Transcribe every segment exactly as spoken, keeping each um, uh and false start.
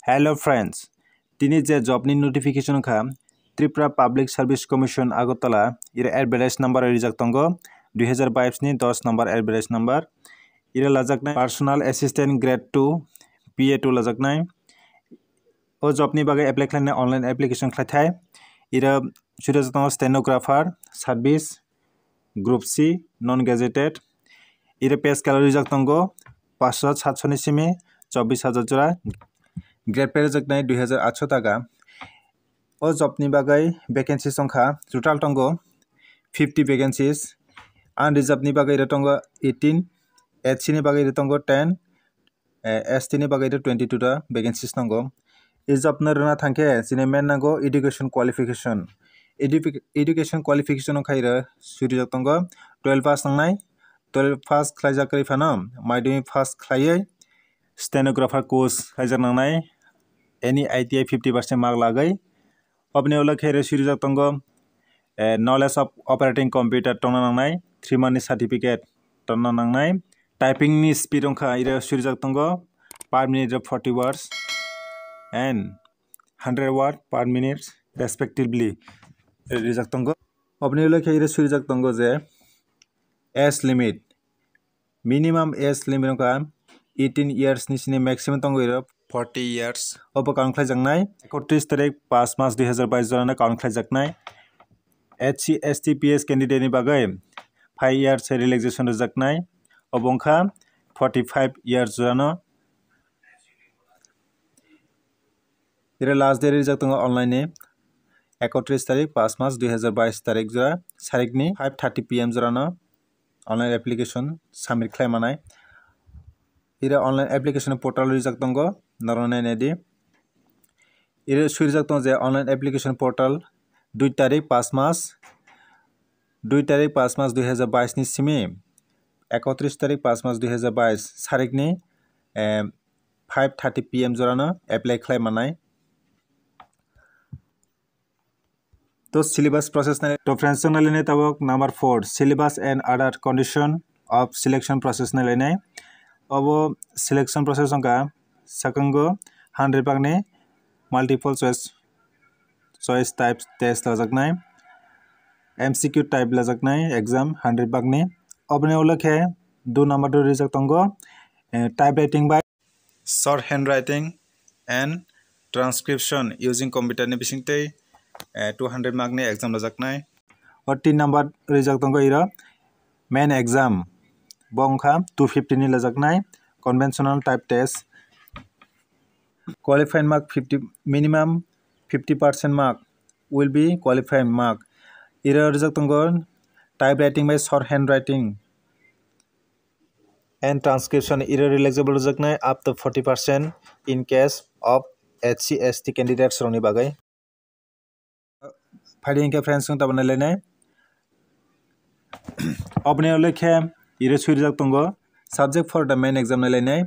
Hello friends, tini je job ni notification wngkha Tripura Public Service Commission Agartala, ira advertise number rijak tongo dui hazar bais ni dos number advertise number. Ira lajaknai personal assistant grade two, P A two lajaknai. O job ni bagwi apply khlainai online application khlaithai. Ira suri tongo stenographer service, group C, non gazetted. Ira pay scale rijak tongo paanch sot satso ni simi chobbish hajar jora. Grade pay rijaknai dui hazar atso taka. O job ni bagwi vacancies wngkha, total tongo fifty vacancies. Unreserved ni bagwi ira tongo eighteen, S C ni bagwi ira tongo ten, eh, S T ni bagwi ira twenty two ta vacancies tongo. E job no rwna thangkhe chini main nango education qualification. Edu-, education qualification wngkha ira suri rijak tongo twelve pass nangnai, twelve pass khlaijak kwrwi phano madhyamik pass khlaiwi stenographer course khaijak nangnai, any I T I fifty percent mark lagwi. Oboni ulo khe iro suri rijak tongo, eh, knowledge of operating computer tongna nangnai, three month ni certificate tongna nangnai. Typing ni speed wngkha iro suri rijak tongo per minute forty words and hundred word per minute respectively rijak tongo. Oboni ulo khe iro suri rijak tongo je age limit, minimum age limit wngkha eighteen years ni sini maximum tongo iro forty years. Obo count khlaijaknai ekotris tarik paanch mas dui hazar bais jorano count khlaijaknai. S C, S T, P S candidate ni bagwi five years relaxation rwjaknai, obo wngkha forty five years jorano. Iro last date rijak tongo online ni ekotris tarik paanch mas dui hazar bais tarik jora, sarik ni five thirty P M jorano online application submit khlai manai. Iro online application portal rijak tongo, norok nainai di. Iro sui rijak tongo je online application portal dui tarik paanch mas, dui tarik paanch mas dui hazar bais ni simi ekotris tarik paanch mas dui hazar bais sarik ni, eh, five thirty P M jorano apply khlai manai. To syllabus process nai, to friends, chwng nai lainai tabuk number four, syllabus and other condition of selection process nai lainai. Obo selection process wngkha, sakango hundred mark ni multiple choice, choice type test lajaknai, M C Q type lajaknai exam hundred mark ni. Oboni ulo khe do number do rijak tongo, eh, typewriting by short handwriting and transcription using computer ni bisingtwi, eh, two hundred mark ni exam lajaknai. O tin number rijak tongo iro main exam, bo wngkha two fifty ni lajaknai conventional type test. Qualifying mark fifty, minimum fifty percent mark will be qualifying mark. Iro rijak tongo typewriting by short handwriting and transcription, iro relaxable rwjaknai up to forty percent in case of S C, S T candidates rokni bagwi. Phaidi hinkhe friends, chwng tabuk nai lainai. Oboni ulo khe iro sui rijak tongo subject for the main exam nai lainai.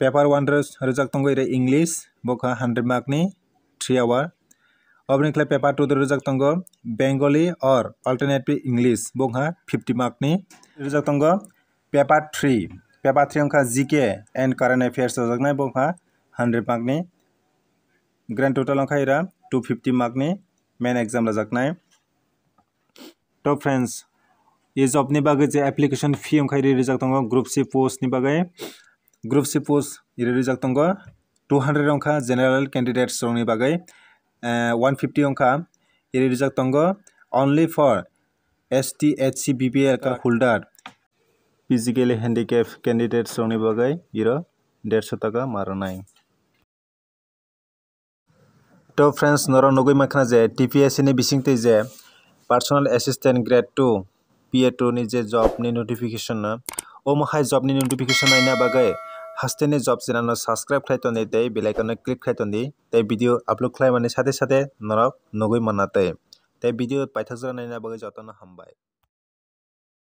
Paper one ro rijak tongo iro English, bo kha hundred mark ni three hour. Oboni khlai paper two rijak tongo Bengali or alternative English, bo kha fifty mark ni. Rijak tongo paper three, paper three wngkha G K and current affairs rijaknai, bo kha hundred mark ni. Grand total wngkha ira two fifty mark ni main exam rijaknai. To friends, e job ni bagwi je application fee wngkha iri rijak tongo group C post ni bagwi. Group C post iri rijak tongo two hundred wngkha general candidates rokni bagwi, eh, one fifty wngkha iri rijak tongo only for S T, S C, B P L card holder, physically handicap candidates rokni bagwi iro derso taka ma rwnai. To friends, norok nugwi mankha je T P S C ni bisingtwi je personal assistant grade two, P A two ni je job ni notification no, omo hai job ni notification naina bagwi haste ni job channel no subscribe khlai toni tei bell icon no click khlai toni tei video upload khlai mani sathe sathe norok nugwi manna tei, tei video paithak jora naina bagwi jotono hambai.